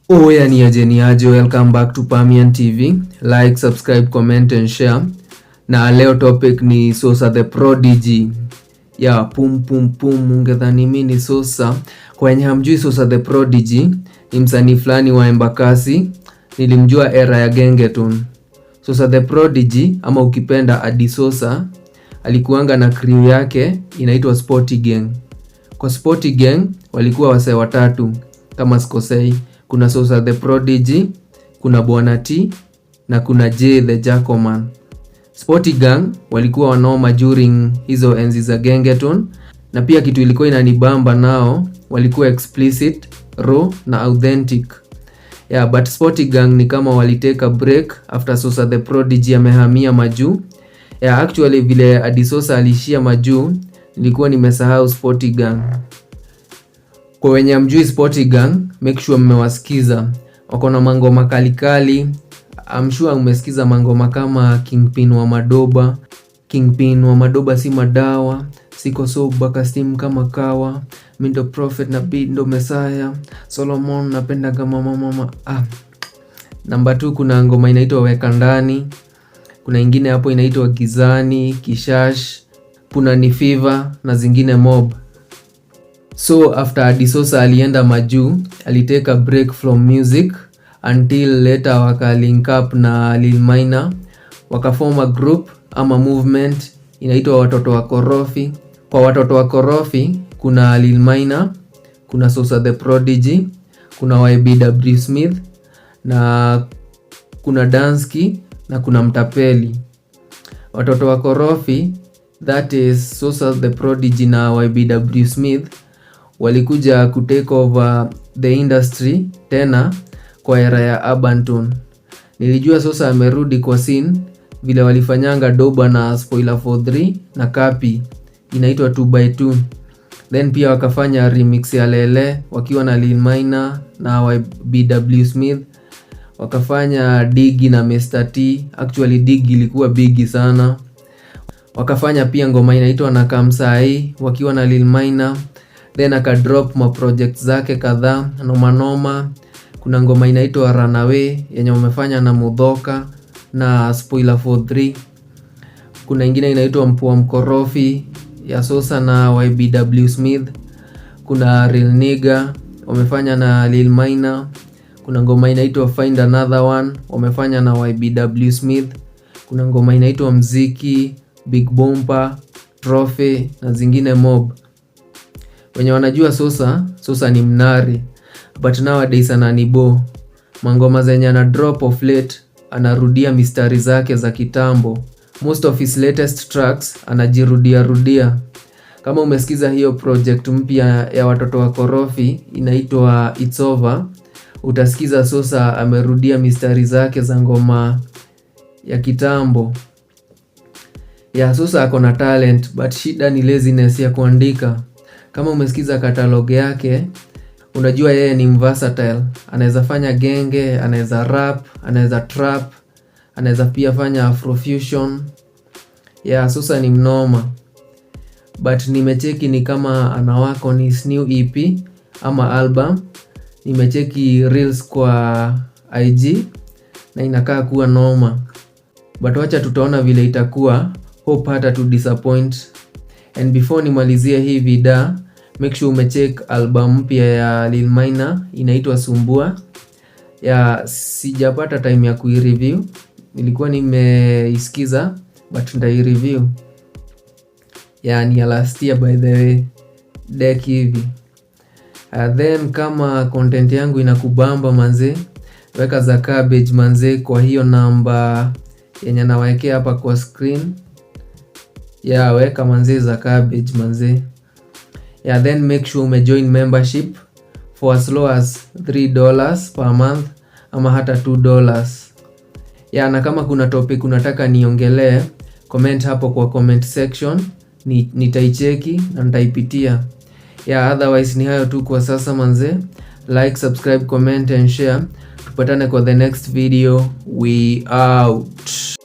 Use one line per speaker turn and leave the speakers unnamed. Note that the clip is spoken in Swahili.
Oya, ni aje ni aje, welcome back to Pamian TV. Like, subscribe, comment and share. Na leo topic ni Sosa the Prodigy. Ya pum pum pum, ungedhani mimi ni Sosa. Kwa wenye hamjui, Sosa the Prodigy ni msanii fulani wa Embakasi. Nilimjua era ya Gengetone. Sosa the Prodigy, ama ukipenda Adi Sosa, alikuanga na crew yake inaitwa Sporty Gang. Kwa Sporty Gang walikuwa wasee watatu kama sikosei. Kuna Sosa the Prodigy, kuna Bwana T na kuna J the Jackoman. Sporty Gang walikuwa wanoma during hizo enzi za Gengetone, na pia kitu ilikuwa inanibamba nao, walikuwa explicit, raw na authentic. Yeah, but Sporty Gang ni kama walitake break after Sosa the Prodigy amehamia majuu. Yeah, actually vile Adi Sosa alishia majuu, nilikuwa nimesahau Sporty Gang. Kwa wenye hamjui Sporty Gang, make sure mmewasikiza. Wako na mangoma kalikali. I'm sure umesikiza mangoma kama Kingpin wa Madoba, Kingpin wa Madoba si madawa, siko soba kastim kama kawa, mi ndo prophet na beat ndo Messiah, Solomon napenda kama mama. Ah. Namba 2 kuna ngoma inaitwa Weka Ndani. Kuna ingine hapo inaitwa Gizani, Kishash, kuna ni Fever na zingine mob. So after Adi Sosa alienda majuu, alitake a break from music until later waka link up na Lil Maina, wakaform a group ama movement inaitwa Watoto wa Korofi. Kwa Watoto wa Korofi kuna Lil Maina, kuna Sosa the Prodigy, kuna YBW Smith na kuna Dansky na kuna Mtapeli. Watoto wa Korofi, that is Sosa the Prodigy na YBW Smith, walikuja kutake over the industry tena kwa era ya Arbantone. Nilijua Sosa amerudi kwa scene vile walifanyanga Doba na Spoiler 43 na Kapi inaitwa 2x2. Then pia wakafanya remix ya Lele wakiwa na Lil Maina na YBW Smith. Wakafanya Digi na Mr T. Actually Digi ilikuwa bigi sana. Wakafanya pia ngoma inaitwa Nakamsai wakiwa na Lil Maina. Then akadrop ma project zake kadhaa noma noma. Kuna ngoma inaitwa Runaway yenye wamefanya na Mudhoka na Spoiler 43. Kuna ingine inaitwa Mpua Mkorofi ya Sosa na YBW Smith. Kuna Real Nigga wamefanya na Lil Maina. Kuna ngoma inaitwa Find Another One wamefanya na YBW Smith. Kuna ngoma inaitwa Mziki, Big Bompa, Trophy na zingine mob. Wenye wanajua Sosa, Sosa ni mnari, but nowadays ananibo. Mangoma zenye ana drop of late anarudia mistari zake za kitambo. Most of his latest tracks anajirudia rudia. Kama umesikiza hiyo project mpya ya Watoto wa Korofi inaitwa It's Over, utasikiza Sosa amerudia mistari zake za ngoma ya kitambo. Ya Sosa ako na talent, but shida ni laziness ya kuandika. Kama umesikiza catalog yake, unajua yeye ni versatile. Anaweza fanya genge, anaweza rap, anaweza trap, anaweza pia fanya afrofusion. Ya Sosa ni mnoma. But nimecheki ni kama ana work on his new EP ama album. Nimecheki reels kwa IG na inakaa kuwa noma. But wacha tutaona vile itakuwa. Hope hata tu disappoint. And before nimalizie hii vida, make sure umecheck album mpya ya Lil Maina inaitwa Sumbua. Ya sijapata time ya kuireview, nilikuwa nimeisikiza but nitaireview. Ya ni ya last year by the way, deck hivi. Then kama content yangu inakubamba manze, weka za cabbage manze kwa hiyo namba yenye nawekea hapa kwa screen. Ya weka manze za cabbage manze. Yeah, then make sure umejoin membership for as low as $3 per month ama hata $2. Yeah, na kama kuna topic unataka niongelee, comment hapo kwa comment section, nitaicheki na nitaipitia. Yeah, otherwise ni hayo tu kwa sasa manze. Like, subscribe, comment and share. Tupatane kwa the next video. We out.